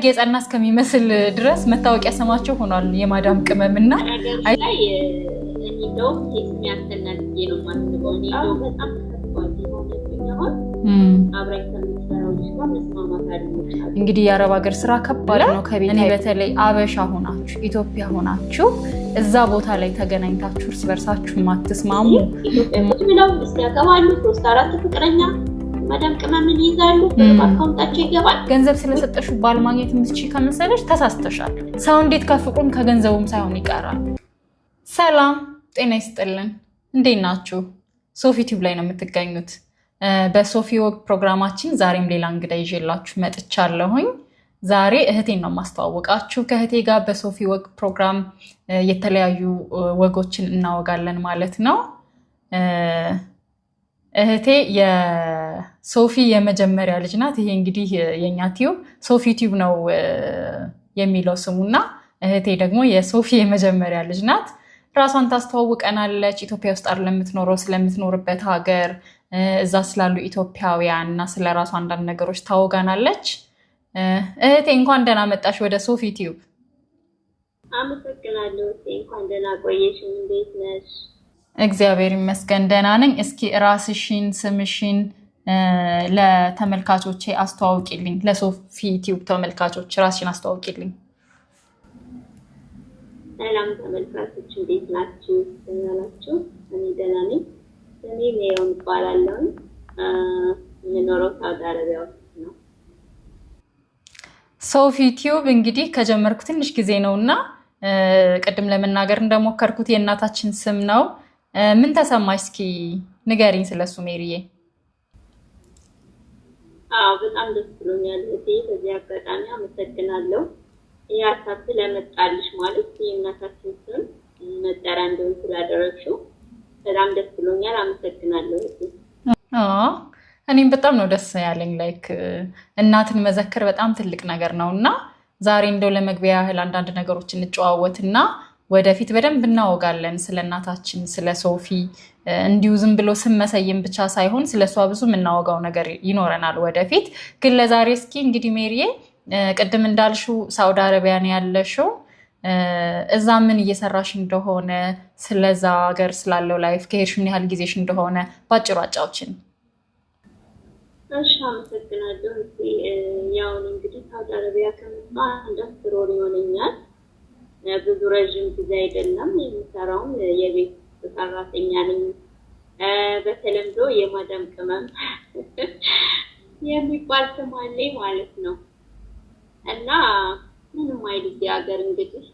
የጸና እስከሚመስል ድረስ መታወቂያ ስማቸው ሆኗል። የማዳም ቅመምና ነገሮች ላይ እኔ እንደውም ይሄ ስም ያንተናል ብዬ ነው የማስበው። እኔ እንደውም በጣም ከባድ የሆነብኝ አሁን አብራኝ ከምትሰራው ልጅ ጋር መስማማት አልቻልኩም። እንግዲህ የአረብ ሀገር ስራ ከባድ ነው። ከቤት እኔ በተለይ አበሻ ሆናችሁ ኢትዮጵያ ሆናችሁ እዛ ቦታ ላይ ተገናኝታችሁ እርስ በርሳችሁ ማትስማሙ ኢትዮጵያ ቁጭ ብለው ሚስት ያገባሉ፣ ሶስት አራት ፍቅረኛ ማዳም ቅመምን ይይዛሉ፣ በአካውንታቸው ይገባል። ገንዘብ ስለሰጠሽው ባል ማግኘት የምትችይ ከመሰለሽ ተሳስተሻል። ሰው እንዴት ከፍቅሩም ከገንዘቡም ሳይሆን ይቀራል? ሰላም ጤና ይስጥልን። እንዴት ናችሁ? ሶፊ ቲዩብ ላይ ነው የምትገኙት። በሶፊ ወግ ፕሮግራማችን ዛሬም ሌላ እንግዳ ይዤላችሁ መጥቻለሁኝ። ዛሬ እህቴን ነው የማስተዋወቃችሁ። ከእህቴ ጋር በሶፊ ወግ ፕሮግራም የተለያዩ ወጎችን እናወጋለን ማለት ነው። እህቴ የሶፊ የመጀመሪያ ልጅ ናት። ይሄ እንግዲህ የኛ tube ሶፊ ቲዩብ ነው የሚለው ስሙና እህቴ ደግሞ የሶፊ የመጀመሪያ ልጅ ናት። ራሷን ታስተዋውቀናለች። ኢትዮጵያ ውስጥ አይደለም የምትኖረው፣ ስለምትኖርበት ሀገር፣ እዛ ስላሉ ኢትዮጵያውያን እና ስለ ራሷ አንዳንድ ነገሮች ታወጋናለች። እህቴ እንኳን ደህና መጣሽ ወደ ሶፊ ቲዩብ። አመሰግናለሁ። እንኳን ደህና ቆየሽ። እንዴት ነሽ? እግዚአብሔር ይመስገን ደህና ነኝ። እስኪ ራስሽን ስምሽን ለተመልካቾቼ አስተዋውቂልኝ። ለሶፊ ቲዩብ ተመልካቾች ራስሽን አስተዋውቂልኝ። ሰላም ተመልካቾች፣ እንዴት ናችሁ? ደህና ናችሁ? እኔ ደህና ነኝ። ስሜ ሜሮን እባላለሁ። የምኖረው ሳውዲ አረቢያ ውስጥ ነው። ሶፊ ቲዩብ እንግዲህ ከጀመርኩ ትንሽ ጊዜ ነው እና ቅድም ለመናገር እንደሞከርኩት የእናታችን ስም ነው። ምን ተሰማሽ? እስኪ ንገሪኝ ስለሱ ሜሪዬ። አዎ በጣም ደስ ብሎኛል እህቴ። በዚህ አጋጣሚ አመሰግናለሁ። ይህ ሀሳብ ስለመጣልሽ ማለት የእናታችን ስም መጠሪያ እንዲሆን ስላደረግሽው በጣም ደስ ብሎኛል። አመሰግናለሁ እህቴ። እኔም በጣም ነው ደስ ያለኝ። Like እናትን መዘከር በጣም ትልቅ ነገር ነው እና ዛሬ እንደው ለመግቢያ ያህል አንዳንድ ነገሮች እንጨዋወትና ወደፊት በደንብ እናወጋለን ስለ እናታችን ስለ ሶፊ። እንዲሁ ዝም ብሎ ስም መሰየም ብቻ ሳይሆን ስለ እሷ ብዙ የምናወጋው ነገር ይኖረናል ወደፊት። ግን ለዛሬ እስኪ እንግዲህ ሜሪዬ ቅድም እንዳልሽው ሳውዲ አረቢያ ነው ያለሽው። እዛ ምን እየሰራሽ እንደሆነ ስለዛ ሀገር ስላለው life ከሄድሽ ምን ያህል ጊዜሽ እንደሆነ ባጭሩ አጫውችን። እሺ አመሰግናለሁ። ያው እንግዲህ ሳውዲ አረቢያ ከመጣሁ አንድ 10 ወር ይሆነኛል። ብዙ ረዥም ጊዜ አይደለም። የምሰራውም የቤት ሰራተኛ ነኝ። በተለምዶ የማዳም ቅመም የሚባል ስም አለኝ ማለት ነው። እና ምንም አይል እዚህ ሀገር እንግዲህ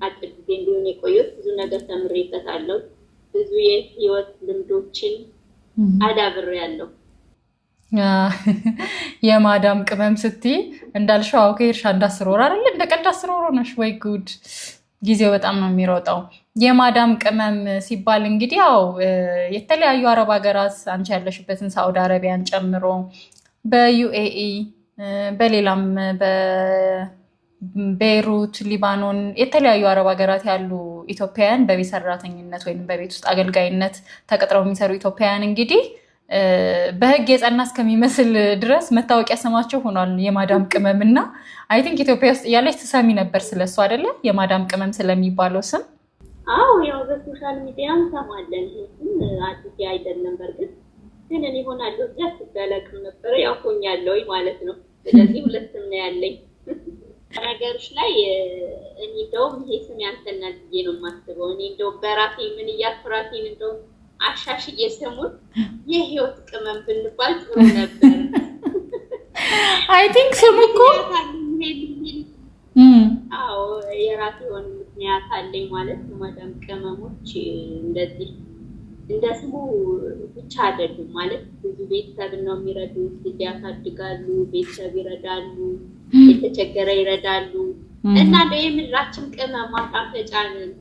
አጭር ጊዜ እንዲሆን የቆየሁት ብዙ ነገር ተምሬበታለሁ። ብዙ የህይወት ልምዶችን አዳብሬያለሁ። የማዳም ቅመም ስትይ እንዳልሽው አዎ ከሄድሽ አንድ 10 ወር አይደለ? እንደ ቀልድ 10 ወር ሆነሽ። ወይ ጉድ! ጊዜው በጣም ነው የሚሮጠው። የማዳም ቅመም ሲባል እንግዲህ ያው የተለያዩ አረብ ሀገራት አንቺ ያለሽበትን ሳዑዲ አረቢያን ጨምሮ በዩኤኢ በሌላም በቤይሩት፣ ሊባኖን የተለያዩ አረብ ሀገራት ያሉ ኢትዮጵያውያን በቤት ሰራተኝነት ወይም በቤት ውስጥ አገልጋይነት ተቀጥረው የሚሰሩ ኢትዮጵያውያን እንግዲህ በሕግ የጸና እስከሚመስል ድረስ መታወቂያ ስማቸው ሆኗል የማዳም ቅመም እና I think ኢትዮጵያ ውስጥ እያለች ትሰሚ ነበር ስለሱ አይደለ? የማዳም ቅመም ስለሚባለው ስም። አዎ ያው በ social media እንሰማለን። ይህ ስም አዲስ አይደለም። በእርግጥ ግን እኔ ሆናለሁ ብዬ አስቤ አላውቅም ነበረ። ያው ሆኛለሁ ማለት ነው። ስለዚህ ሁለት ስም ነው ያለኝ። ነገሮች ላይ እኔ እንደውም ይሄ ስም ያንተናል ብዬ ነው የማስበው። እኔ እንደውም በራሴ ምን እያልኩ ራሴን እንደውም አሻሽዬ ስሙን የህይወት ቅመም ብንባል ጥሩ ነበር። I think ስሙ እኮ አዎ የራሴ የሆነ ምክንያት አለኝ ማለት ማዳም ቅመሞች እንደዚህ እንደ ስሙ ብቻ አይደሉም። ማለት ብዙ ቤተሰብ ነው የሚረዱት፣ ልጅ ያሳድጋሉ፣ ቤተሰብ ይረዳሉ፣ የተቸገረ ይረዳሉ። እና እንደው የምድራችን ቅመም ማጣፈጫ ነን።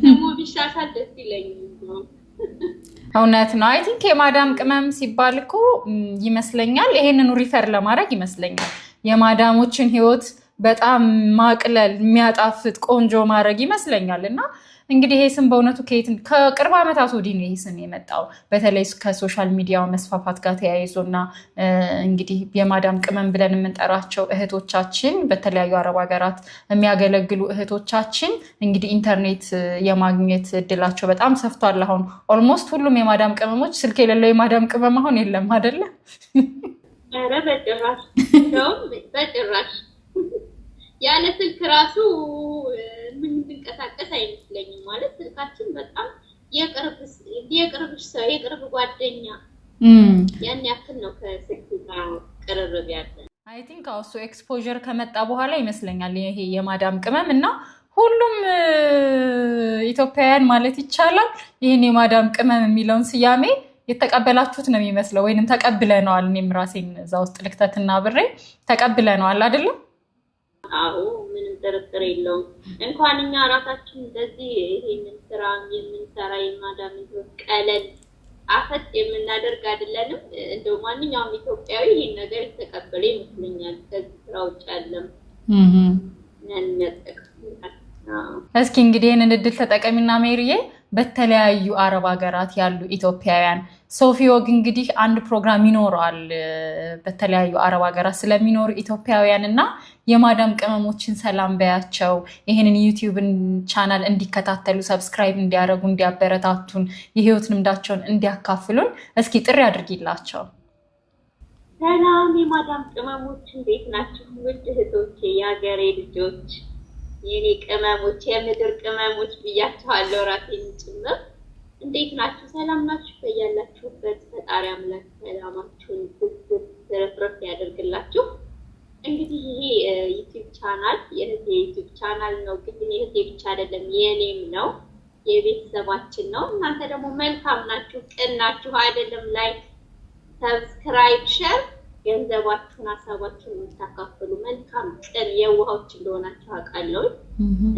ስሙ ቢሻሻል ደስ ይለኛል። እውነት ነው። I think የማዳም ቅመም ሲባል እኮ ይመስለኛል ይሄንኑ refer ለማድረግ ይመስለኛል የማዳሞችን ህይወት በጣም ማቅለል፣ የሚያጣፍጥ ቆንጆ ማድረግ ይመስለኛል። እና እንግዲህ ይሄ ስም በእውነቱ ከየት ከቅርብ ዓመታት ወዲህ ነው ይሄ ስም የመጣው፣ በተለይ ከ social media ው መስፋፋት ጋር ተያይዞ። እና እንግዲህ የማዳም ቅመም ብለን የምንጠራቸው እህቶቻችን፣ በተለያዩ አረብ ሀገራት የሚያገለግሉ እህቶቻችን እንግዲህ ኢንተርኔት የማግኘት እድላቸው በጣም ሰፍቷል። አሁን almost ሁሉም የማዳም ቅመሞች፣ ስልክ የሌለው የማዳም ቅመም አሁን የለም አይደለ? ኧረ በጭራሽ፣ እንደውም በጭራሽ ያለ ስልክ ራሱ የምንንቀሳቀስ አይመስለኝም። ማለት ስልካችን በጣም የቅርብ ሰው፣ የቅርብ ጓደኛ፣ ያን ያክል ነው ከስልክ ጋር ቅርርብ ያለን። I think እሱ exposure ከመጣ በኋላ ይመስለኛል ይሄ የማዳም ቅመም እና ሁሉም ኢትዮጵያውያን ማለት ይቻላል ይህን የማዳም ቅመም የሚለውን ስያሜ የተቀበላችሁት ነው የሚመስለው፣ ወይንም ተቀብለነዋል። እኔም ራሴን እዛ ውስጥ ልክተትና ብሬ ተቀብለነዋል አይደለም? አዎ፣ ምንም ጥርጥር የለውም። እንኳን እኛ ራሳችን እንደዚህ ይሄንን ስራ የምንሰራ፣ የማዳም ህይወት ቀለል አፈጥ የምናደርግ አይደለንም። እንደው ማንኛውም ኢትዮጵያዊ ይሄን ነገር የተቀበለ ይመስለኛል። ከዚህ ስራ ውጭ ያለም ያን የሚያጠቅም። እስኪ እንግዲህ ይህንን እድል ተጠቀሚና ሜሪዬ፣ በተለያዩ አረብ ሀገራት ያሉ ኢትዮጵያውያን፣ ሶፊ ወግ እንግዲህ አንድ ፕሮግራም ይኖረዋል በተለያዩ አረብ ሀገራት ስለሚኖሩ ኢትዮጵያውያን እና የማዳም ቅመሞችን ሰላም በያቸው፣ ይህንን YouTube ን ቻናል እንዲከታተሉ፣ subscribe እንዲያደርጉ፣ እንዲያበረታቱን፣ የህይወት ልምዳቸውን እንዲያካፍሉን እስኪ ጥሪ አድርጊላቸው። ሰላም የማዳም ቅመሞች፣ እንዴት ናችሁ? ውድ እህቶቼ፣ የሀገሬ ልጆች፣ የኔ ቅመሞች፣ የምድር ቅመሞች ብያችኋለሁ ራሴን ጭምር። እንዴት ናችሁ? ሰላም ናችሁ? በያላችሁበት ፈጣሪ አምላክ ሰላማችሁን ብዝት ትርፍርፍ ያደርግላችሁ። እንግዲህ ይሄ YouTube channel የእህቴ YouTube channel ነው፣ ግን የእህቴ ብቻ አይደለም፣ የእኔም ነው፣ የቤተሰባችን ነው። እናንተ ደግሞ መልካም ናችሁ፣ ቅን ናችሁ አይደለም? Like፣ subscribe፣ share፣ ገንዘባችሁን ሀሳባችሁን የምታካፍሉ መልካም ቅን የዋሆች እንደሆናችሁ አውቃለሁ።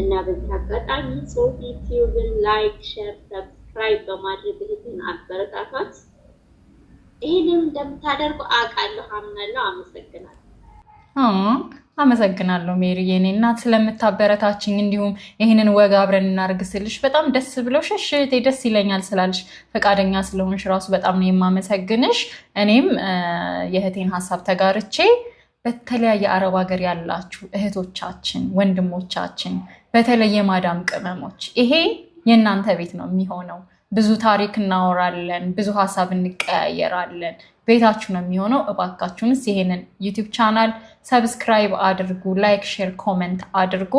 እና በዚህ አጋጣሚ ሶፊ Tube ን like፣ share፣ subscribe በማድረግ እህቴን አበረታቷት። ይህንም እንደምታደርጉ አውቃለሁ፣ አምናለሁ። አመሰግናለሁ። አመሰግናለሁ ሜሪ የኔ እናት ስለምታበረታችኝ፣ እንዲሁም ይህንን ወግ አብረን እናርግ ስልሽ በጣም ደስ ብሎሽ እሺ እህቴ ደስ ይለኛል ስላልሽ፣ ፈቃደኛ ስለሆንሽ ራሱ በጣም ነው የማመሰግንሽ። እኔም የእህቴን ሀሳብ ተጋርቼ በተለያየ አረብ ሀገር ያላችሁ እህቶቻችን፣ ወንድሞቻችን፣ በተለይ የማዳም ቅመሞች ይሄ የእናንተ ቤት ነው የሚሆነው። ብዙ ታሪክ እናወራለን፣ ብዙ ሀሳብ እንቀያየራለን። ቤታችሁ ነው የሚሆነው። እባካችሁንስ ይሄንን YouTube channel subscribe አድርጉ፣ like፣ share፣ comment አድርጉ።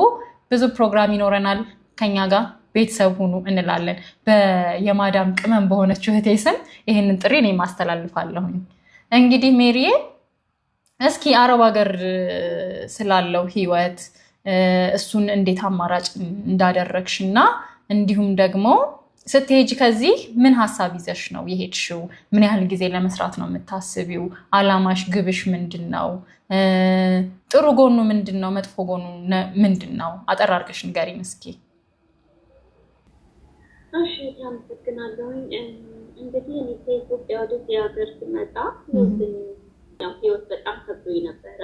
ብዙ ፕሮግራም ይኖረናል። ከኛ ጋር ቤተሰብ ሁኑ እንላለን። የማዳም ቅመም በሆነችው እህቴ ስም ይህንን ጥሪ እኔ ማስተላልፋለሁኝ። እንግዲህ ሜሪዬ፣ እስኪ አረብ ሀገር ስላለው ህይወት፣ እሱን እንዴት አማራጭ እንዳደረግሽ እና እንዲሁም ደግሞ ስትሄጂ ከዚህ ምን ሀሳብ ይዘሽ ነው የሄድሽው? ምን ያህል ጊዜ ለመስራት ነው የምታስቢው? አላማሽ፣ ግብሽ ምንድን ነው? ጥሩ ጎኑ ምንድን ነው? መጥፎ ጎኑ ምንድን ነው? አጠር አድርገሽ ንገሪን እስኪ። እሺ፣ አመሰግናለሁኝ። እንግዲህ እኔ ከኢትዮጵያ ወደዚህ ሀገር ስመጣ ህይወት በጣም ከብዶኝ ነበረ።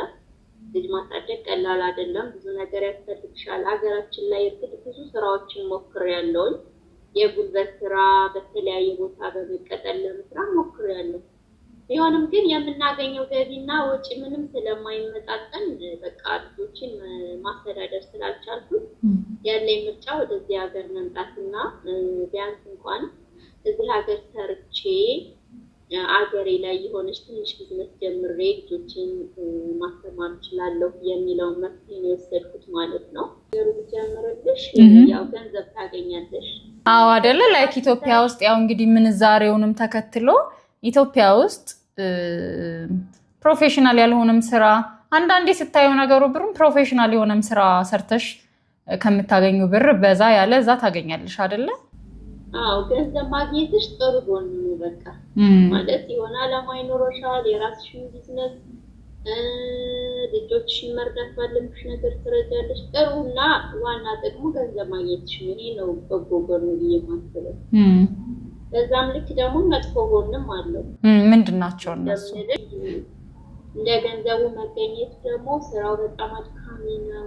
ልጅ ማሳደግ ቀላል አይደለም። ብዙ ነገር ያስፈልግሻል። ሀገራችን ላይ እርግጥ ብዙ ስራዎችን ሞክሬያለሁኝ። የጉልበት ስራ በተለያየ ቦታ በመቀጠል ለመስራት ሞክሬያለሁ። ቢሆንም ግን የምናገኘው ገቢና ወጪ ምንም ስለማይመጣጠን በቃ ልጆችን ማስተዳደር ስላልቻልኩኝ ያለኝ ምርጫ ወደዚህ ሀገር መምጣትና ቢያንስ እንኳን እዚህ ሀገር ሰርቼ አገሬ ላይ የሆነች ትንሽ ቢዝነስ ጀምሬ ልጆችን ማስተማር እችላለሁ የሚለውን መፍትሄ ነው የወሰድኩት ማለት ነው። ብጀምርልሽ ያው ገንዘብ ታገኛለሽ። አዎ አይደለ? Like ኢትዮጵያ ውስጥ ያው እንግዲህ ምንዛሬውንም ተከትሎ ኢትዮጵያ ውስጥ professional ያልሆነም ስራ፣ አንዳንዴ ስታየው ነገሩ ብሩም professional የሆነም ስራ ሰርተሽ ከምታገኙ ብር በዛ ያለ እዛ ታገኛለሽ አይደለ? አዎ፣ ገንዘብ ማግኘትሽ ጥሩ ጎን ነው። በቃ ማለት የሆነ አላማ ይኖረሻል፣ የራስሽን ቢዝነስ፣ ልጆችሽን መርዳት ባለብሽ ነገር ትረጃለሽ። ጥሩ እና ዋና ጥቅሙ ገንዘብ ማግኘትሽ ነው። ይሄ ነው በጎ ጎኑ ብዬ የማስበው። በዛም ልክ ደግሞ መጥፎ ጎንም አለው። ምንድን ናቸው እነሱ? እንደ ገንዘቡ መገኘት ደግሞ ስራው በጣም አድካሚ ነው።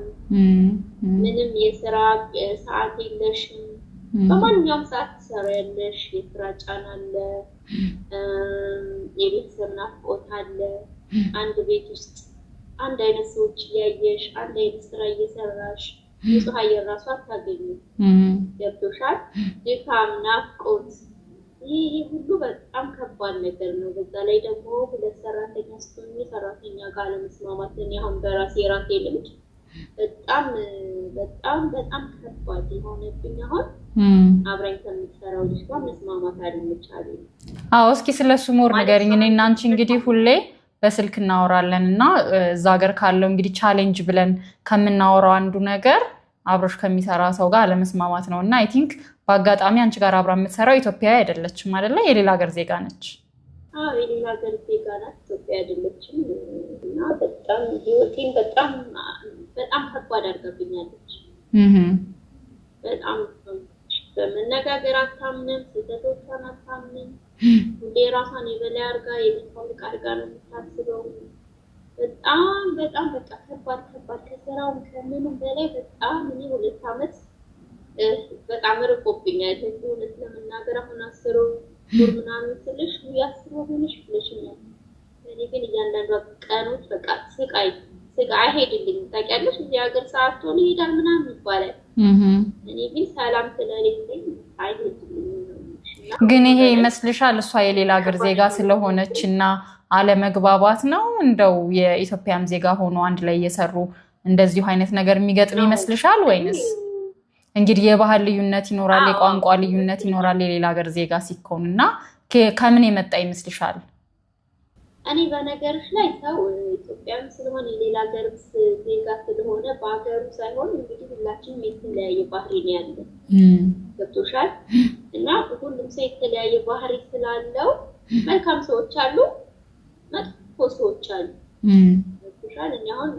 ምንም የስራ ሰዓት የለሽም። በማንኛውም ሰዓት ትሰሪያለሽ። የስራ ጫና አለ፣ የቤተሰብ ናፍቆት አለ። አንድ ቤት ውስጥ አንድ አይነት ሰዎች እያየሽ አንድ አይነት ስራ እየሰራሽ ንጹህ አየር ራሱ አታገኝም። ገብቶሻል? ድካም፣ ናፍቆት፣ ይህ ሁሉ በጣም ከባድ ነገር ነው። በዛ ላይ ደግሞ ሁለት ሰራተኛ ስትሆኚ ሰራተኛ ጋር አለመስማማት፣ እኔ አሁን በራሴ የራሴ ልምድ በጣም በጣም በጣም ከባድ የሆነብኝ አሁን አብራኝ ከምትሰራው ልጅ ጋር መስማማት አለመቻሌ። አዎ፣ እስኪ ስለሱ more ንገሪኝ። እኔ እና አንቺ እንግዲህ ሁሌ በስልክ እናወራለን እና እዛ ሀገር ካለው እንግዲህ challenge ብለን ከምናወራው አንዱ ነገር አብሮሽ ከሚሰራ ሰው ጋር አለመስማማት ነው። እና I think በአጋጣሚ አንቺ ጋር አብራ የምትሰራው ኢትዮጵያዊ አይደለችም አይደለ? የሌላ ሀገር ዜጋ ነች። አዎ፣ የሌላ ሀገር ዜጋ ናት፣ ኢትዮጵያ አይደለችም። እና በጣም ህይወቴን በጣም በጣም ከባድ አድርጋብኛለች። በጣም በመነጋገር አታምንም፣ ስህተቶቿን አታምንም። ሁሌ ራሷን የበላይ አድርጋ የምታውቅ አድርጋ ነው የምታስበው። በጣም በጣም በቃ ከባድ ከባድ ከስራውም ከምንም በላይ በጣም እኔ 2 ዓመት በጣም ርቆብኛል። እውነት ለመናገር አሁን 10 ወር ምናምን ስልሽ 10 ወር ሆነሽ ብለሽኛል። እኔ ግን እያንዳንዷ ቀኖች በቃ ስቃይ ስቃይ አይሄድልኝም። ታውቂያለሽ፣ እዚህ ሀገር ሰዓት ሆኖ ይሄዳል ምናምን ይባላል። እኔ ግን ሰላም ስለሌለኝ አይሄድልኝም። ግን ይሄ ይመስልሻል እሷ የሌላ ሀገር ዜጋ ስለሆነች እና አለመግባባት ነው? እንደው የኢትዮጵያም ዜጋ ሆኖ አንድ ላይ እየሰሩ እንደዚሁ አይነት ነገር የሚገጥም ይመስልሻል? ወይንስ እንግዲህ የባህል ልዩነት ይኖራል፣ የቋንቋ ልዩነት ይኖራል የሌላ ሀገር ዜጋ ሲኮን እና ከምን የመጣ ይመስልሻል? እኔ በነገርሽ ላይ ሰው ኢትዮጵያም ስለሆነ የሌላ ሀገር ዜጋ ስለሆነ በሀገሩ ሳይሆን እንግዲህ ሁላችንም የተለያየ ባህሪ ነው ያለን። ገብቶሻል? እና ሁሉም ሰው የተለያየ ባህሪ ስላለው መልካም ሰዎች አሉ፣ መጥፎ ሰዎች አሉ። ገብቶሻል? እኔ አሁን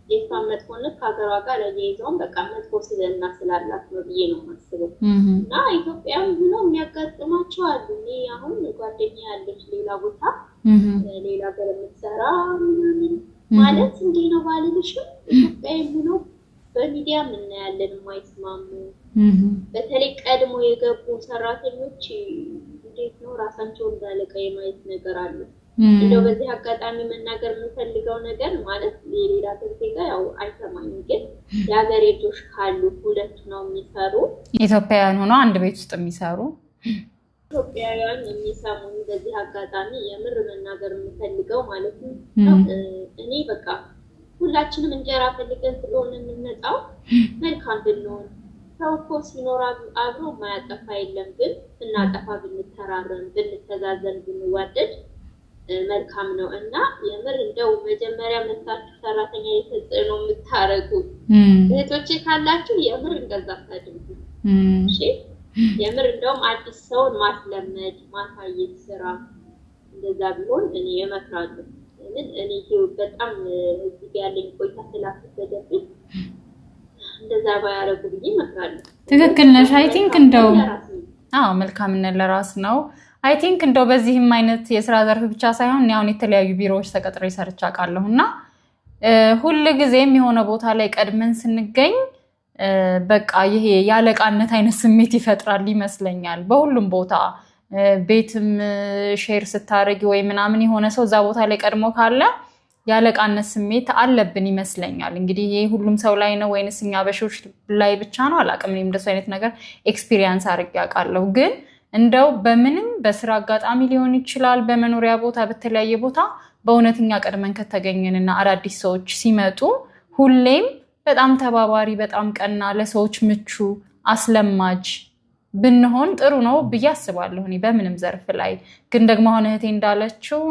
የእሷን መጥፎነት ከሀገሯ ጋር አያይዘውም በቃ መጥፎ ስብዕና ስላላት ነው ብዬ ነው የማስበው። እና ኢትዮጵያም ሆኖ የሚያጋጥማቸው አሉ። እኔ አሁን ጓደኛ ያለች ሌላ ቦታ ሌላ ሀገር የምትሰራ ምናምን ማለት እንዲህ ነው ባልልሽም ኢትዮጵያ ሆኖ በሚዲያ እናያለን የማይስማሙ፣ በተለይ ቀድሞ የገቡ ሰራተኞች እንዴት ነው ራሳቸው እንዳለቃ የማየት ነገር አለ። እንደው በዚህ አጋጣሚ መናገር የምፈልገው ነገር ማለት የሌላ ሀገር ዜጋ ያው አይሰማኝም፣ ግን የሀገሬ ልጆች ካሉ ሁለቱ ነው የሚሰሩ ኢትዮጵያውያን ሆነው አንድ ቤት ውስጥ የሚሰሩ ኢትዮጵያውያን የሚሰሙኝ በዚህ አጋጣሚ የምር መናገር የምፈልገው ማለት ነው፣ እኔ በቃ ሁላችንም እንጀራ ፈልገን ስለሆነ የምንመጣው መልካም ብንሆን፣ ሰው እኮ ሲኖር አብሮ የማያጠፋ የለም። ግን ስናጠፋ ብንተራረም፣ ብንተዛዘን፣ ብንዋደድ መልካም ነው። እና የምር እንደው መጀመሪያ መታችሁ ሰራተኛ የተጽዕኖ የምታረጉ እህቶቼ ካላችሁ የምር እንደዛ አታድርጉ። እሺ፣ የምር እንደውም አዲስ ሰውን ማስለመድ ማሳየት ስራ እንደዛ ቢሆን እኔ እመክራለሁ። ለምን እኔ በጣም እዚህ ጋር ያለኝ ቆይታ ስላከበደብኝ እንደዛ ባያረጉ ብዬ እመክራለሁ። ትክክል ነሽ። I think እንደው አዎ መልካምነት ለራስ ነው። I think እንደው በዚህም አይነት የስራ ዘርፍ ብቻ ሳይሆን እኔ አሁን የተለያዩ ቢሮዎች ተቀጥሬ ሰርቼ አውቃለሁ እና ሁል ጊዜም የሆነ ቦታ ላይ ቀድመን ስንገኝ በቃ ይሄ የአለቃነት አይነት ስሜት ይፈጥራል ይመስለኛል። በሁሉም ቦታ ቤትም share ስታደርጊ ወይ ምናምን የሆነ ሰው እዛ ቦታ ላይ ቀድሞ ካለ የአለቃነት ስሜት አለብን ይመስለኛል። እንግዲህ ይሄ ሁሉም ሰው ላይ ነው ወይንስ እኛ አበሾች ላይ ብቻ ነው አላውቅም። እኔም እንደሱ አይነት ነገር experience አድርጌ አውቃለሁ። ግን እንደው በምንም በስራ አጋጣሚ ሊሆን ይችላል፣ በመኖሪያ ቦታ፣ በተለያየ ቦታ በእውነት እኛ ቀድመን ከተገኘንና አዳዲስ ሰዎች ሲመጡ ሁሌም በጣም ተባባሪ፣ በጣም ቀና፣ ለሰዎች ምቹ፣ አስለማጅ ብንሆን ጥሩ ነው ብዬ አስባለሁ። እኔ በምንም ዘርፍ ላይ ግን ደግሞ አሁን እህቴ እንዳለችው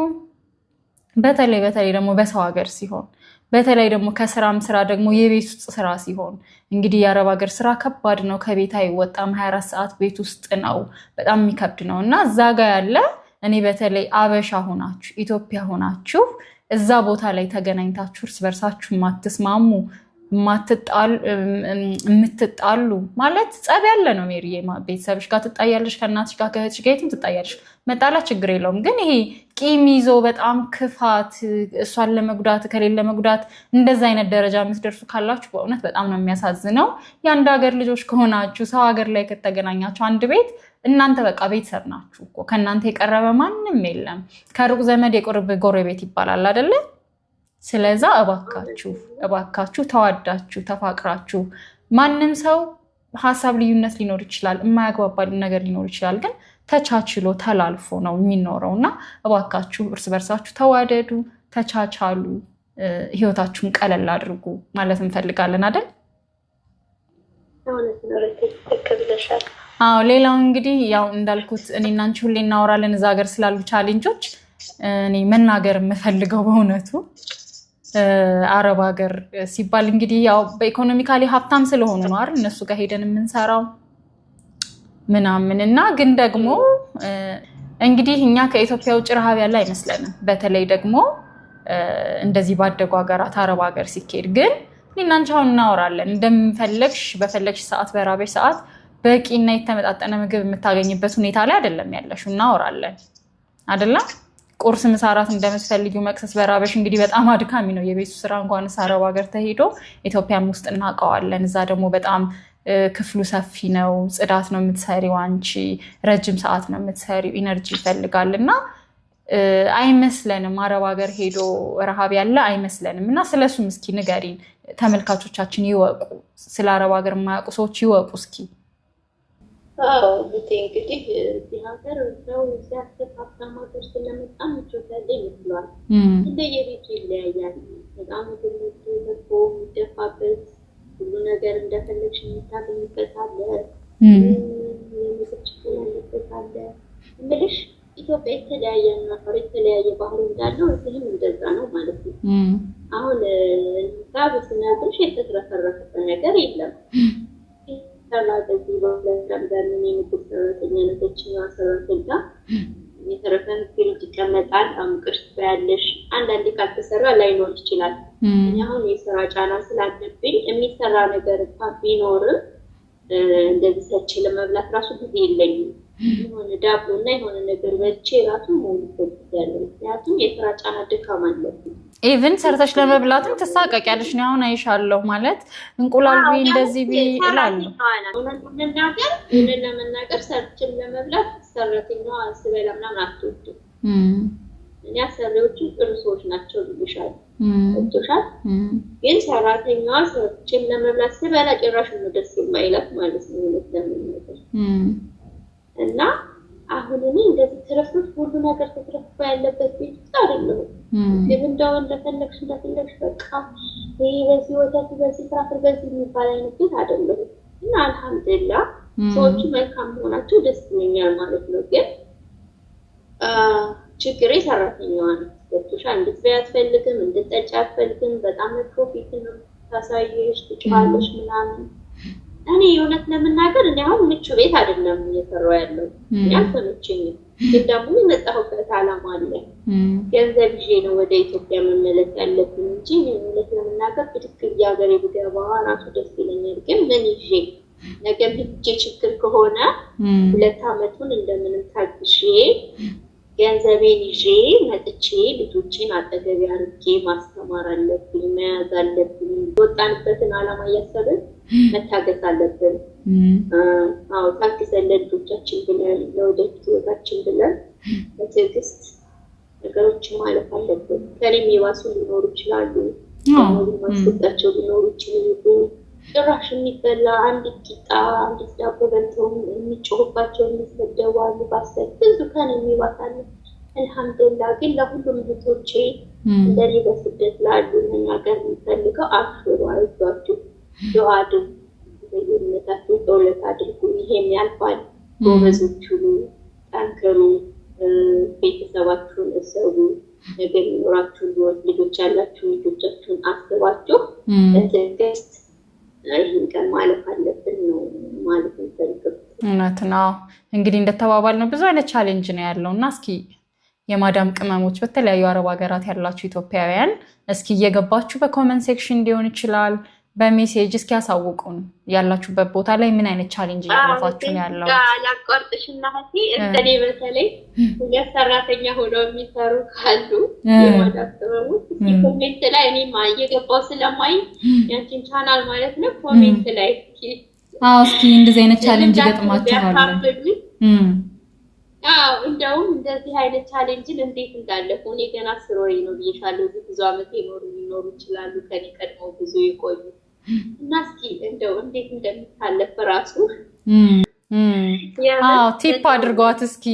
በተለይ በተለይ ደግሞ በሰው ሀገር ሲሆን፣ በተለይ ደግሞ ከስራም ስራ ደግሞ የቤት ውስጥ ስራ ሲሆን፣ እንግዲህ የአረብ ሀገር ስራ ከባድ ነው። ከቤት አይወጣም። 24 ሰዓት ቤት ውስጥ ነው። በጣም የሚከብድ ነው። እና እዛ ጋ ያለ እኔ በተለይ አበሻ ሆናችሁ ኢትዮጵያ ሆናችሁ እዛ ቦታ ላይ ተገናኝታችሁ እርስ በርሳችሁ የማትስማሙ፣ የምትጣሉ፣ ማለት ጸብ ያለ ነው። ሜሪዬ፣ ቤተሰብሽ ጋር ትጣያለሽ፣ ከእናትሽ ጋር፣ ከእህትሽ ጋር የትም ትጣያለሽ። መጣላት ችግር የለውም። ግን ይሄ ቂም ይዞ በጣም ክፋት፣ እሷን ለመጉዳት ከሌለ ለመጉዳት እንደዛ አይነት ደረጃ የምትደርሱ ካላችሁ በእውነት በጣም ነው የሚያሳዝነው። የአንድ ሀገር ልጆች ከሆናችሁ፣ ሰው ሀገር ላይ ከተገናኛችሁ አንድ ቤት እናንተ በቃ ቤተሰብ ናችሁ እኮ፣ ከእናንተ የቀረበ ማንም የለም። ከሩቅ ዘመድ የቅርብ ጎረቤት ይባላል አይደለ? ስለዛ እባካችሁ እባካችሁ ተዋዳችሁ ተፋቅራችሁ፣ ማንም ሰው ሀሳብ ልዩነት ሊኖር ይችላል፣ የማያግባባ ነገር ሊኖር ይችላል። ግን ተቻችሎ ተላልፎ ነው የሚኖረው እና እባካችሁ እርስ በርሳችሁ ተዋደዱ፣ ተቻቻሉ፣ ህይወታችሁን ቀለል አድርጉ ማለት እንፈልጋለን አይደል? እውነት ነው። ልክ ብለሻል። አዎ፣ ሌላው እንግዲህ ያው እንዳልኩት እኔና አንቺ ሁሌ እናወራለን እዛ ሀገር ስላሉ challenge ኦች። እኔ መናገር የምፈልገው በእውነቱ አረብ ሀገር ሲባል እንግዲህ ያው በ economically ሀብታም ስለሆኑ ነው አይደል እነሱ ጋር ሄደን የምንሰራው ምናምን፣ እና ግን ደግሞ እንግዲህ እኛ ከኢትዮጵያ ውጭ ረሃብ ያለ አይመስለንም። በተለይ ደግሞ እንደዚህ ባደጉ ሀገራት አረብ ሀገር ሲኬድ ግን እኔና አንቺ አሁን እናወራለን፣ እንደምፈለግሽ በፈለግሽ ሰዓት በራበሽ ሰዓት በቂና የተመጣጠነ ምግብ የምታገኝበት ሁኔታ ላይ አይደለም ያለሽው። እናወራለን አይደለም? ቁርስ፣ ምሳ፣ እራት እንደምትፈልጊው መቅሰስ በራበሽ እንግዲህ በጣም አድካሚ ነው የቤቱ ስራ፣ እንኳንስ አረብ ሀገር ተሄዶ ኢትዮጵያም ውስጥ እናውቀዋለን። እዛ ደግሞ በጣም ክፍሉ ሰፊ ነው። ጽዳት ነው የምትሰሪው አንቺ፣ ረጅም ሰዓት ነው የምትሰሪው፣ energy ይፈልጋል እና አይመስለንም አረብ ሀገር ሄዶ ረሃብ ያለ አይመስለንም። እና ስለሱም እስኪ ንገሪን፣ ተመልካቾቻችን ይወቁ፣ ስለ አረብ ሀገር የማያውቁ ሰዎች ይወቁ እስኪ። አዎ እህቴ፣ እንግዲህ እዚህ ሀገር ሰው ሲያስብ ሀብታም ሀገር ስለመጣ ምቾት ያለ ይመስለዋል። እንደየቤቱ ይለያያል። በጣም ምግብ ተርፎ የሚደፋበት፣ ሁሉ ነገር እንደፈለግሽ የምታገኝበት አለ። የምግብ ችግር ያለበት አለ። እምልሽ ኢትዮጵያ የተለያየ አኗኗር የተለያየ ባህሪ እንዳለው እዚህም እንደዛ ነው ማለት ነው። አሁን ጋር ስነግርሽ የተትረፈረፈ ነገር የለም። ሰራ በዚህ በለምዳምን የምግብ ሰራተኛ ነተችኛዋ ሰራተኛ የተረፈን ፍሪጅ ይቀመጣል። አሙቀሽ ትበያለሽ። አንዳንዴ ካልተሰራ ላይኖር ይችላል። እኔ አሁን የስራ ጫና ስላለብኝ የሚሰራ ነገር እንኳን ቢኖርም እንደዚህ ሰርቼ ለመብላት ራሱ ጊዜ የለኝም። የሆነ ዳቦ እና የሆነ ነገር በልቼ ራሱ መውልበት ጊዜ አለ። ምክንያቱም የስራ ጫና ድካም አለብኝ። Even ሰርተሽ ለመብላትም ትሳቀቂያለሽ። እኔ አሁን አይሻለሁ ማለት እንቁላል ቢ እንደዚህ ቢ እላለሁ። እውነት ለመናገር እውነት ለመናገር ሰርችም ለመብላት ሰራተኛዋ ስበላ ምናምን አትወድም። እኔ አሰሪዎቹ ጥሩ ሰዎች ናቸው ብዬሻለሁ። ገብቶሻል? ግን ሰራተኛዋ ሰርችም ለመብላት ስበላ ጭራሽ ነው ደስ የማይላት ማለት ነው እውነት ለመናገር። እና አሁን እኔ እንደዚህ ትርፍርፍ ሁሉ ነገር ተትረፍርፎ ያለበት ቤት ውስጥ አይደለሁም። ምግብ እንደው እንደፈለግሽ እንደፈለግሽ በቃ ይሄ በዚህ ወተት በዚህ ፍራፍሬ በዚህ የሚባል አይነት ቤት አይደለሁም። እና አልሐምዱሊላህ ሰዎቹ መልካም መሆናቸው ደስ ይለኛል ማለት ነው። ግን ችግሬ ሰራተኛዋ ነው። ገብቶሻል? እንድትበይ አትፈልግም፣ እንድትጠጪ አትፈልግም። በጣም መጥፎ ፊት ነው ታሳየሽ፣ ትጮኻለሽ ምናምን። እኔ እውነት ለመናገር እኔ አሁን ምቹ ቤት አይደለም እየሰራሁ ያለው፣ እኔ አልተመቸኝም። ግን ደግሞ የመጣሁበት ዓላማ አለ። ገንዘብ ይዤ ነው ወደ ኢትዮጵያ መመለስ ያለብኝ እንጂ እኔ እውነት ለመናገር ብድግ ብዬ ሀገሬ ብገባ ራሱ ደስ ይለኛል። ግን ምን ይዤ ነገ ሄጄ ችግር ከሆነ 2 ዓመቱን እንደምንም ታግሼ ገንዘቤን ይዤ መጥቼ ልጆቼን አጠገቤ አድርጌ ማስተማር አለብኝ፣ መያዝ አለብኝ። የወጣንበትን ዓላማ እያሰብን መታገስ አለብን። አዎ ታግሰን ለልጆቻችን ብለን ለወደፊት ህይወታችን ብለን በትዕግስት ነገሮችን ማለፍ አለብን። ከእኔም የባሱ ሊኖሩ ይችላሉ፣ ደሞዝ የማይሰጣቸው ሊኖሩ ይችላሉ። ጭራሽ የሚበላ አንዲት ቂጣ አንዲት ዳቦ በልተው የሚጮሁባቸው የሚሰደቡ አሉ። ባሰብ ብዙ ከኔ የሚባስ አለ። አልሐምዱሊላህ ግን ለሁሉም እህቶቼ እንደኔ በስደት ላሉ መናገር የሚፈልገው አብሽሩ፣ አይዟችሁ፣ ዱዓ አድርጉ፣ በየእምነታችሁ ጸሎት አድርጉ። ይሄም ያልፋል። ጎበዞች ሁኑ፣ ጠንክሩ፣ ቤተሰባችሁን እሰቡ። ነገ የሚኖራችሁን ህይወት ልጆች ያላችሁ ልጆቻችሁን አስባችሁ በትዕግስት ይህን ቀን ማለፍ አለብን ነው ማለት የምፈልገው። እውነት ነው። እንግዲህ እንደተባባል ነው ብዙ አይነት challenge ነው ያለው እና እስኪ የማዳም ቅመሞች በተለያዩ አረብ ሀገራት ያላችሁ ኢትዮጵያውያን እስኪ እየገባችሁ በ comment section ሊሆን ይችላል፣ በ message እስኪ ያሳውቁን ያላችሁበት ቦታ ላይ ምን አይነት challenge እያለፋችሁ ነው ያለው? ላቋርጥሽና እህቴ፣ እንደኔ በተለይ ሁለት ሰራተኛ ሆነው የሚሰሩ ካሉ የማዳም ቅመሞች እስኪ comment ላይ፣ እኔም እየገባው ስለማይ ያንቺን ቻናል ማለት ነው፣ comment ላይ እስኪ አዎ፣ እስኪ እንደዚህ አይነት challenge ይገጥማችኋል? አዎ፣ እንደውም እንደዚህ አይነት ቻሌንጅን እንዴት እንዳለፉ፣ እኔ ገና 10 ወሬ ነው ብዬሻለሁ። እዚህ ብዙ አመት የኖሩ ሊኖሩ ይችላሉ ከኔ ቀድመው ብዙ የቆዩ፣ እና እስኪ እንደው እንዴት እንደሚታለፍ ራሱ። አዎ፣ tip አድርጓት እስኪ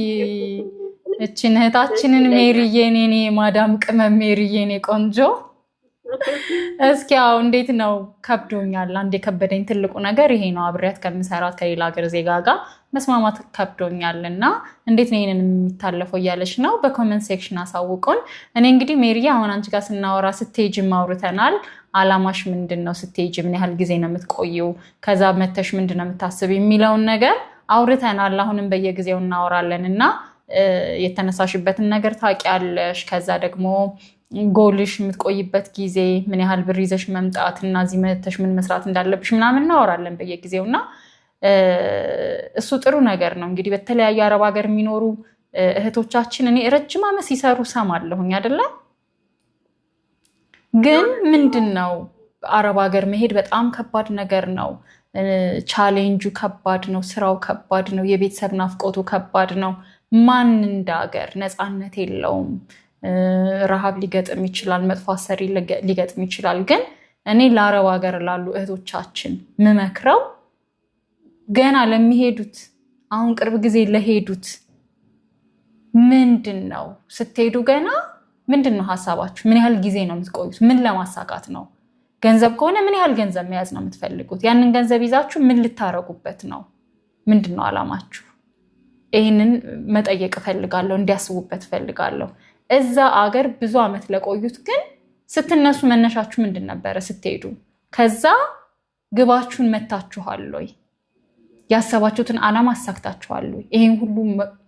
እችን እህታችንን ሜሪዬን፣ የኔ ማዳም ቅመም ሜሪዬ፣ የኔ ቆንጆ። እስኪ ያው እንዴት ነው፣ ከብዶኛል። አንድ የከበደኝ ትልቁ ነገር ይሄ ነው። አብሬያት ከምሰራት ከሌላ ሀገር ዜጋ ጋር መስማማት ከብዶኛል እና እንዴት ነው ይሄንን የሚታለፈው እያለች ነው። በ comment section አሳውቁን። እኔ እንግዲህ ሜሪዬ፣ አሁን አንቺ ጋር ስናወራ ስትሄጂም አውርተናል። አላማሽ ምንድን ነው? ስትሄጂ ምን ያህል ጊዜ ነው የምትቆይው? ከዛ መተሽ ምንድን ነው የምታስብ የሚለውን ነገር አውርተናል። አሁንም በየጊዜው እናወራለን እና የተነሳሽበትን ነገር ታውቂያለሽ። ከዛ ደግሞ ጎልሽ፣ የምትቆይበት ጊዜ፣ ምን ያህል ብር ይዘሽ መምጣት እና እዚህ መተሽ ምን መስራት እንዳለብሽ ምናምን እናወራለን በየጊዜው እና እሱ ጥሩ ነገር ነው። እንግዲህ በተለያዩ አረብ ሀገር የሚኖሩ እህቶቻችን እኔ ረጅም ዓመት ሲሰሩ ሰማለሁኝ አይደለ? ግን ምንድን ነው፣ አረብ ሀገር መሄድ በጣም ከባድ ነገር ነው። ቻሌንጁ ከባድ ነው። ስራው ከባድ ነው። የቤተሰብ ናፍቆቱ ከባድ ነው። ማን እንደ ሀገር ነፃነት የለውም። ረሃብ ሊገጥም ይችላል። መጥፎ አሰሪ ሊገጥም ይችላል። ግን እኔ ለአረብ ሀገር ላሉ እህቶቻችን ምመክረው፣ ገና ለሚሄዱት፣ አሁን ቅርብ ጊዜ ለሄዱት፣ ምንድን ነው ስትሄዱ ገና ምንድን ነው ሀሳባችሁ? ምን ያህል ጊዜ ነው የምትቆዩት? ምን ለማሳካት ነው? ገንዘብ ከሆነ ምን ያህል ገንዘብ መያዝ ነው የምትፈልጉት? ያንን ገንዘብ ይዛችሁ ምን ልታረጉበት ነው? ምንድን ነው አላማችሁ? ይህንን መጠየቅ እፈልጋለሁ፣ እንዲያስቡበት እፈልጋለሁ። እዛ አገር ብዙ ዓመት ለቆዩት ግን ስትነሱ መነሻችሁ ምንድን ነበረ ስትሄዱ? ከዛ ግባችሁን መታችኋል ወይ? ያሰባችሁትን ዓላማ አሳክታችኋል ወይ? ይህን ሁሉ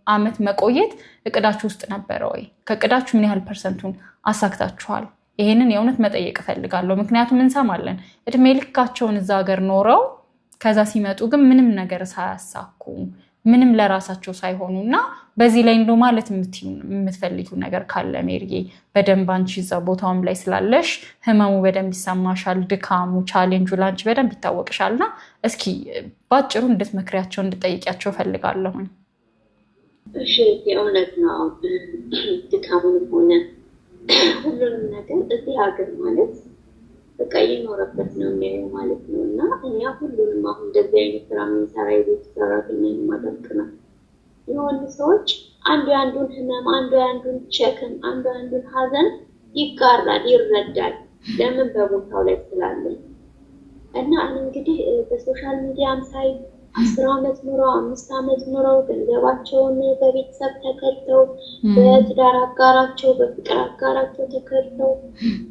ዓመት መቆየት እቅዳችሁ ውስጥ ነበረ ወይ? ከእቅዳችሁ ምን ያህል percent ኡን አሳክታችኋል? ይሄንን የእውነት መጠየቅ እፈልጋለሁ። ምክንያቱም እንሰማለን እድሜ ልካቸውን እዛ ሀገር ኖረው ከዛ ሲመጡ ግን ምንም ነገር ሳያሳኩ፣ ምንም ለራሳቸው ሳይሆኑ። እና በዚህ ላይ እንደው ማለት የምትፈልጊው ነገር ካለ ሜሪዬ፣ በደንብ አንቺ እዛ ቦታውም ላይ ስላለሽ ህመሙ በደንብ ይሰማሻል፣ ድካሙ፣ ቻሌንጁ ለአንቺ በደንብ ይታወቅሻል። እና እስኪ ባጭሩ እንድትመክሪያቸው እንድጠይቂያቸው እፈልጋለሁኝ። እሺ፣ የእውነት ነው። ድካሙንም ሆነ ሁሉንም ነገር እዚህ ሀገር ማለት በቃ እየኖረበት ነው የሚያየው ማለት ነው። እና እኛ ሁሉንም አሁን እንደዚህ አይነት ስራ የምንሰራ የቤት ሰራተኛ የማደርግ ነው የሆኑ ሰዎች አንዱ የአንዱን ህመም፣ አንዱ የአንዱን ሸክም፣ አንዱ የአንዱን ሀዘን ይጋራል፣ ይረዳል። ለምን በቦታው ላይ ስላለን። እና እኔ እንግዲህ በ social media ም ሳይ 10 አመት ኑረው፣ 5 አመት ኑረው፣ ገንዘባቸውን በቤተሰብ ተከድተው፣ በትዳር አጋራቸው፣ በፍቅር አጋራቸው ተከድተው፣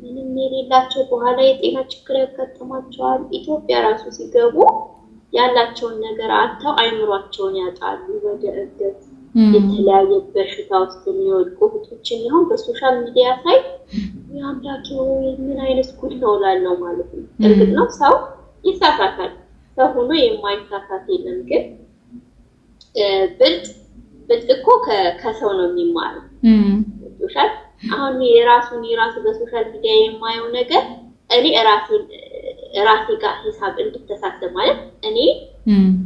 ምንም የሌላቸው፣ በኋላ የጤና ችግር ያጋጥማቸዋል። ኢትዮጵያ ራሱ ሲገቡ ያላቸውን ነገር አጥተው አይምሯቸውን ያጣሉ። ወደ እብደት፣ የተለያየ በሽታ ውስጥ የሚወድቁ እህቶችን አሁን በ social media ሳይ የአምላኬ ወይ ምን አይነት ጉድ ነው እላለሁ ማለት ነው። እርግጥ ነው ሰው ይሳሳታል። ሰው ሆኖ የማይሳሳት የለም። ግን ብልጥ ብልጥ እኮ ከሰው ነው የሚማረው። ገብቶሻል? አሁን የራሱን በ social media የማየው ነገር እኔ ራሴ ጋር ሂሳብ እንድተሳሰብ፣ ማለት እኔ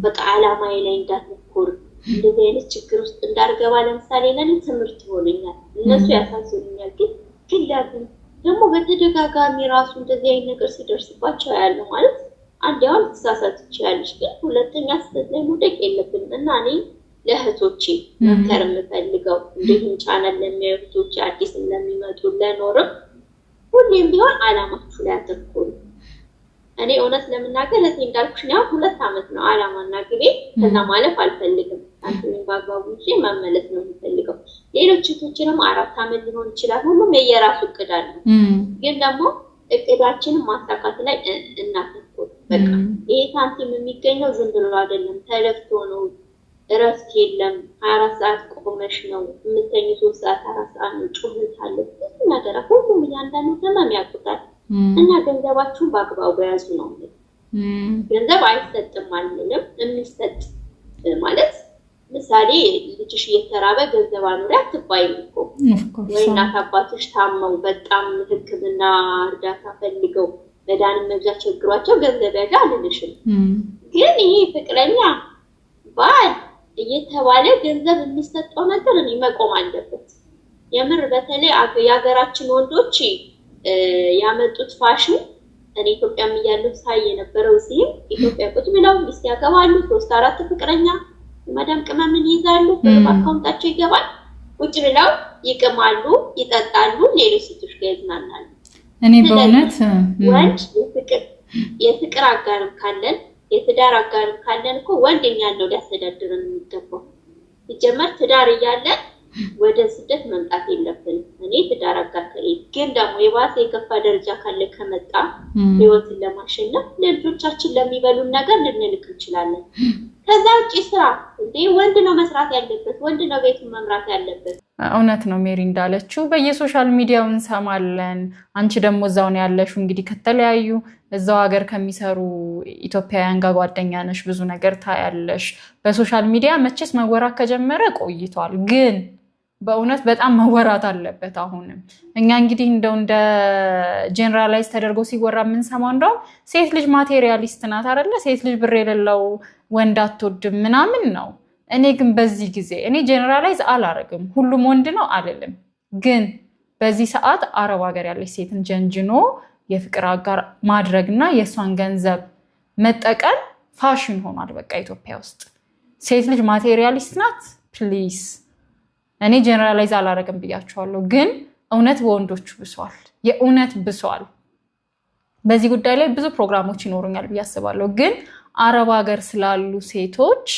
በቃ አላማዬ ላይ እንዳተኩር፣ እንደዚህ አይነት ችግር ውስጥ እንዳልገባ ለምሳሌ ለእኔ ትምህርት ይሆነኛል። እነሱ ያሳዝኑኛል፣ ግን ለምን ደግሞ በተደጋጋሚ ራሱ እንደዚህ አይነት ነገር ሲደርስባቸው ያለው፣ ማለት አንድ አሁን ትሳሳት ትችላለች፣ ግን ሁለተኛ ስህተት ላይ መውደቅ የለብንም። እና እኔ ለእህቶቼ መምከር የምፈልገው፣ እንዲሁም ቻናል ለሚያዩ እህቶቼ፣ አዲስም ለሚመጡ ለኖርም፣ ሁሌም ቢሆን አላማችሁ ላይ አተኩሩ። እኔ እውነት ለመናገር እህቴ እንዳልኩሽ ነው፣ 2 አመት ነው አላማና ግቤ። ከዛ ማለፍ አልፈልግም። ሳንቲሜን በአግባቡ ይዤ መመለስ ነው የምፈልገው። ሌሎች እህቶችንም 4 አመት ሊሆን ይችላል። ሁሉም የየራሱ እቅድ አለው። ግን ደግሞ እቅዳችንን ማሳካት ላይ እናተኩር። በቃ ይሄ ሳንቲም የሚገኘው ዝም ብሎ አይደለም፣ ተለፍቶ ነው። እረፍት የለም። 24 ሰዓት ቆመሽ ነው የምተኝ። 3 ሰዓት፣ 4 ሰዓት ነው። ጩኸት አለ፣ ብዙ ነገር፣ ሁሉም እያንዳንዱ ህመም ያውቁታል። እና ገንዘባችሁን በአግባቡ ያዙ ነው። ገንዘብ አይሰጥም አልልም። የሚሰጥ ማለት ምሳሌ ልጅሽ እየተራበ ገንዘብ አኑሪ አትባይም እኮ። ወይ እናት አባትሽ ታመው በጣም ሕክምና እርዳታ ፈልገው መድኃኒት መግዛት ቸግሯቸው ገንዘብ ያዥ አልልሽም። ግን ይሄ ፍቅረኛ ባል እየተባለ ገንዘብ የሚሰጠው ነገር እኔ መቆም አለበት። የምር በተለይ የሀገራችን ወንዶች ያመጡት ፋሽን እኔ ኢትዮጵያም እያለሁ ሳይ የነበረው እዚህም ኢትዮጵያ ቁጭ ብለው ሚስት ያገባሉ፣ ሶስት አራት ፍቅረኛ መዳም ቅመምን ይይዛሉ፣ ብር በአካውንታቸው ይገባል። ቁጭ ብለው ይቅማሉ፣ ይጠጣሉ፣ ሌሎች ሴቶች ጋር ይዝናናሉ። እኔ በእውነት ወንድ የፍቅር አጋርም ካለን የትዳር አጋርም ካለን እኮ ወንድ እኛን ነው ሊያስተዳድረን የሚገባው። ሲጀመር ትዳር እያለን ወደ ስደት መምጣት የለብንም። እኔ ትዳር አጋር ከሌለ ግን ደግሞ የባሰ የከፋ ደረጃ ካለ ከመጣ ህይወትን ለማሸነፍ ለልጆቻችን ለሚበሉን ነገር ልንልክ እንችላለን። ከዛ ውጭ ስራ እንዴ ወንድ ነው መስራት ያለበት፣ ወንድ ነው ቤቱን መምራት ያለበት። እውነት ነው ሜሪ እንዳለችው በየ social media ው እንሰማለን። አንቺ ደግሞ እዛው ነው ያለሽው። እንግዲህ ከተለያዩ እዛው ሀገር ከሚሰሩ ኢትዮጵያውያን ጋር ጓደኛ ነሽ፣ ብዙ ነገር ታያለሽ። በ social media መቼስ መወራት ከጀመረ ቆይቷል፣ ግን በእውነት በጣም መወራት አለበት። አሁንም እኛ እንግዲህ እንደው እንደ generalize ተደርጎ ሲወራ የምንሰማው እንደውም ሴት ልጅ materialist ናት አይደለ? ሴት ልጅ ብር የሌለው ወንድ አትወድም ምናምን ነው። እኔ ግን በዚህ ጊዜ እኔ generalize አላረግም፣ ሁሉም ወንድ ነው አልልም። ግን በዚህ ሰዓት አረብ ሀገር ያለች ሴትን ጀንጅኖ የፍቅር አጋር ማድረግና የእሷን ገንዘብ መጠቀም ፋሽን ሆኗል። በቃ ኢትዮጵያ ውስጥ ሴት ልጅ materialist ናት። Please እኔ generalize አላረግም ብያቸዋለሁ፣ ግን እውነት በወንዶቹ ብሷል፣ የእውነት ብሷል። በዚህ ጉዳይ ላይ ብዙ ፕሮግራሞች ይኖሩኛል ብዬ አስባለሁ። ግን አረብ ሀገር ስላሉ ሴቶች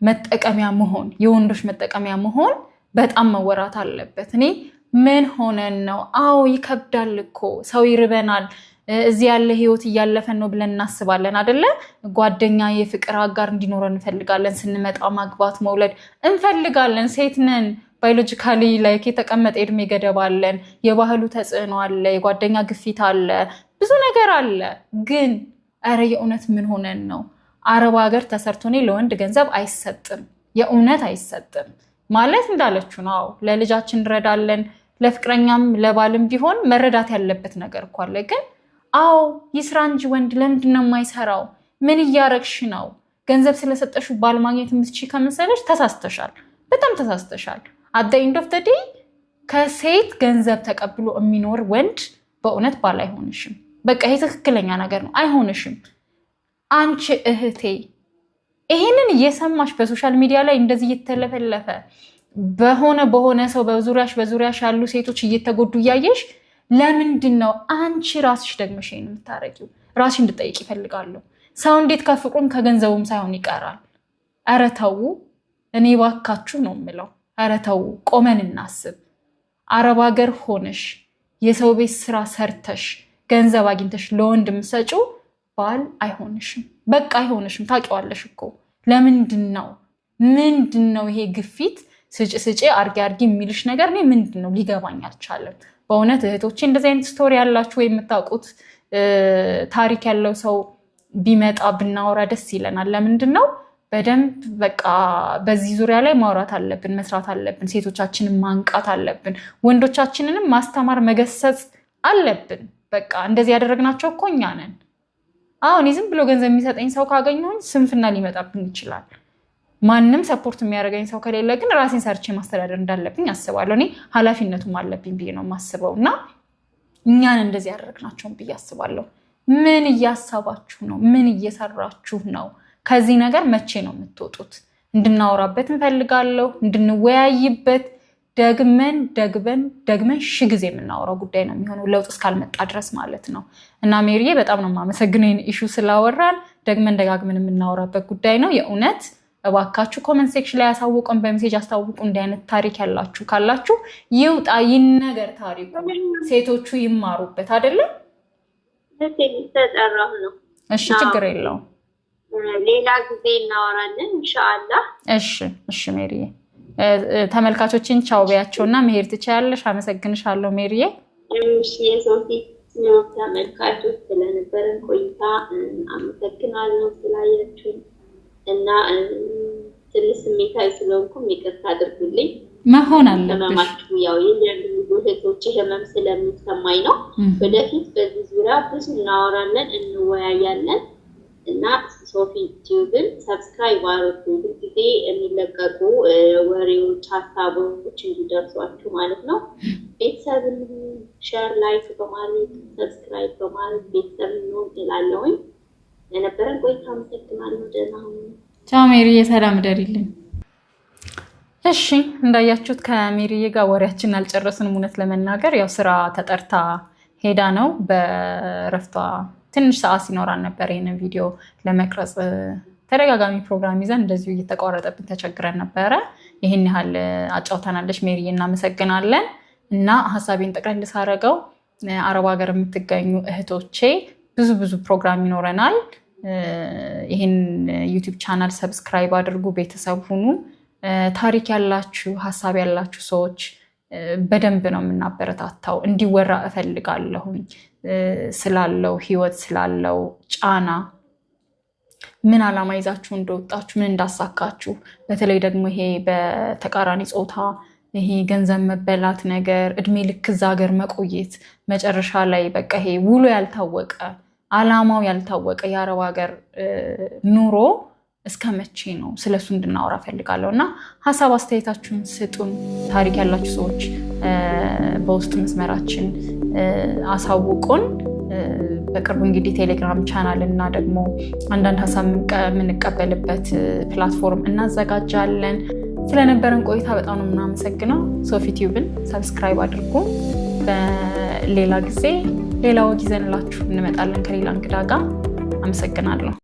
መጠቀሚያ መሆን፣ የወንዶች መጠቀሚያ መሆን በጣም መወራት አለበት። እኔ ምን ሆነን ነው? አዎ ይከብዳል እኮ ሰው ይርበናል፣ እዚህ ያለ ህይወት እያለፈን ነው ብለን እናስባለን አደለ? ጓደኛ የፍቅር አጋር እንዲኖረን እንፈልጋለን። ስንመጣ ማግባት መውለድ እንፈልጋለን። ሴት ነን። Biologically like የተቀመጠ የእድሜ ገደብ አለን። የባህሉ ተጽዕኖ አለ፣ የጓደኛ ግፊት አለ፣ ብዙ ነገር አለ። ግን ኧረ የእውነት ምን ሆነን ነው? አረብ ሀገር ተሰርቶ እኔ ለወንድ ገንዘብ አይሰጥም፣ የእውነት አይሰጥም። ማለት እንዳለችው ነው። አዎ ለልጃችን እንረዳለን፣ ለፍቅረኛም ለባልም ቢሆን መረዳት ያለበት ነገር እኮ አለ። ግን አዎ ይስራ እንጂ ወንድ ለምንድን ነው የማይሰራው? ምን እያረግሽ ነው? ገንዘብ ስለሰጠሽው ባል ማግኘት የምትችይ ከመሰለሽ ተሳስተሻል፣ በጣም ተሳስተሻል። At the end of the day ከሴት ገንዘብ ተቀብሎ የሚኖር ወንድ በእውነት ባል አይሆንሽም። በቃ ይሄ ትክክለኛ ነገር ነው፣ አይሆንሽም። አንቺ እህቴ ይሄንን እየሰማሽ በ social media ላይ እንደዚህ እየተለፈለፈ በሆነ በሆነ ሰው በዙሪያሽ ያሉ ሴቶች እየተጎዱ እያየሽ ለምንድን ነው አንቺ ራስሽ ደግመሽ ይሄን የምታረጊው? ራስሽ እንድጠይቅ ይፈልጋለሁ። ሰው እንዴት ከፍቅሩም ከገንዘቡም ሳይሆን ይቀራል? ኧረ ተው፣ እኔ ባካችሁ ነው የምለው። ኧረ ተው፣ ቆመን እናስብ። አረብ ሀገር ሆነሽ የሰው ቤት ስራ ሰርተሽ ገንዘብ አግኝተሽ ለወንድ የምትሰጪው ባል አይሆንሽም። በቃ አይሆንሽም። ታውቂዋለሽ እኮ። ለምንድን ነው ምንድን ነው ይሄ ግፊት? ስጭ ስጭ አርጊ አርጊ የሚልሽ ነገር እኔ ምንድን ነው ሊገባኝ አልቻለም። በእውነት እህቶቼ እንደዚህ አይነት story ያላችሁ ወይ የምታውቁት ታሪክ ያለው ሰው ቢመጣ ብናወራ ደስ ይለናል። ለምንድን ነው በደንብ በቃ በዚህ ዙሪያ ላይ ማውራት አለብን፣ መስራት አለብን፣ ሴቶቻችንን ማንቃት አለብን፣ ወንዶቻችንንም ማስተማር መገሰጽ አለብን። በቃ እንደዚህ ያደረግናቸው እኮ እኛ ነን። አሁን ዝም ብሎ ገንዘብ የሚሰጠኝ ሰው ካገኘሁኝ ስንፍና ሊመጣብኝ ይችላል። ማንም support የሚያደርገኝ ሰው ከሌለ ግን ራሴን ሰርቼ ማስተዳደር እንዳለብኝ አስባለሁ። እኔ ኃላፊነቱም አለብኝ ብዬ ነው የማስበው እና እኛን እንደዚህ ያደረግናቸውን ብዬ አስባለሁ። ምን እያሰባችሁ ነው? ምን እየሰራችሁ ነው? ከዚህ ነገር መቼ ነው የምትወጡት? እንድናወራበት እንፈልጋለሁ፣ እንድንወያይበት ደግመን ደግመን ደግመን ሺ ጊዜ የምናወራው ጉዳይ ነው የሚሆነው ለውጥ እስካልመጣ ድረስ ማለት ነው። እና ሜሪዬ በጣም ነው የማመሰግነው ይህን issue ስላወራን፣ ደግመን ደጋግመን የምናወራበት ጉዳይ ነው። የእውነት እባካችሁ comment section ላይ ያሳውቁን፣ በ message አስታውቁ። እንዲህ አይነት ታሪክ ያላችሁ ካላችሁ ይውጣ፣ ይነገር ታሪኩ፣ ሴቶቹ ይማሩበት። አይደለም ተጠራሁ ነው። እሺ፣ ችግር የለውም። ሌላ ጊዜ እናወራለን ኢንሻአላህ። እሺ፣ እሺ ሜሪዬ ተመልካቾችን ቻው በያቸውና መሄድ ትችያለሽ። አመሰግንሻለሁ ሜሪዬ። እሺ የሶፊ ያው ተመልካቾች ስለነበረን ቆይታ አመሰግናለሁ ስላያችሁን እና ትንሽ ስሜታዊ ስለሆንኩም ይቅርታ አድርጉልኝ። መሆን አለብሽ። ህመማችሁ ያው የእያንዳንዱ እህቶች ህመም ስለሚሰማኝ ነው። ወደፊት በዚህ ዙሪያ ብዙ እናወራለን፣ እንወያያለን እና ሶፊ ቲዩብን subscribe አድርጉ። ሁልጊዜ የሚለቀቁ ወሬዎች፣ ሀሳቦች እንዲደርሷችሁ ማለት ነው። ቤተሰብን share፣ like በማድረግ subscribe በማድረግ ቤተሰብ እንሆን እላለሁኝ። ለነበረን ቆይታ አመሰግናለሁ። ደህና ሁኑ። ቻው ሜሪዬ፣ ሰላም እደሪልኝ። እሺ፣ እንዳያችሁት ከሜሪዬ ጋር ወሬያችንን አልጨረስንም። እውነት ለመናገር ያው ስራ ተጠርታ ሄዳ ነው። በረፍቷ ትንሽ ሰዓት ሲኖራን ነበር ይህንን ቪዲዮ ለመቅረጽ ተደጋጋሚ ፕሮግራም ይዘን እንደዚሁ እየተቋረጠብን ተቸግረን ነበረ። ይህን ያህል አጫውታናለች ሜሪዬ፣ እናመሰግናለን። እና ሀሳቤን ጠቅለል ሳረገው አረብ ሀገር የምትገኙ እህቶቼ ብዙ ብዙ ፕሮግራም ይኖረናል። ይህን YouTube channel subscribe አድርጉ፣ ቤተሰብ ሁኑ። ታሪክ ያላችሁ፣ ሀሳብ ያላችሁ ሰዎች በደንብ ነው የምናበረታታው። እንዲወራ እፈልጋለሁኝ ስላለው ህይወት፣ ስላለው ጫና፣ ምን ዓላማ ይዛችሁ እንደወጣችሁ፣ ምን እንዳሳካችሁ፣ በተለይ ደግሞ ይሄ በተቃራኒ ጾታ ይሄ ገንዘብ መበላት ነገር፣ እድሜ ልክ እዛ ሀገር መቆየት፣ መጨረሻ ላይ በቃ ይሄ ውሎ ያልታወቀ፣ ዓላማው ያልታወቀ የአረብ ሀገር ኑሮ እስከ መቼ ነው? ስለሱ እንድናወራ ፈልጋለሁ እና ሀሳብ አስተያየታችሁን ስጡን። ታሪክ ያላችሁ ሰዎች በውስጥ መስመራችን አሳውቁን። በቅርቡ እንግዲህ ቴሌግራም ቻናል እና ደግሞ አንዳንድ ሀሳብ የምንቀበልበት platform እናዘጋጃለን። ስለነበረን ቆይታ በጣም ነው የምናመሰግነው። ሶፊ ቲዩብን subscribe አድርጉ። በሌላ ጊዜ ሌላ ወግ ይዘንላችሁ እንመጣለን ከሌላ እንግዳ ጋር። አመሰግናለሁ።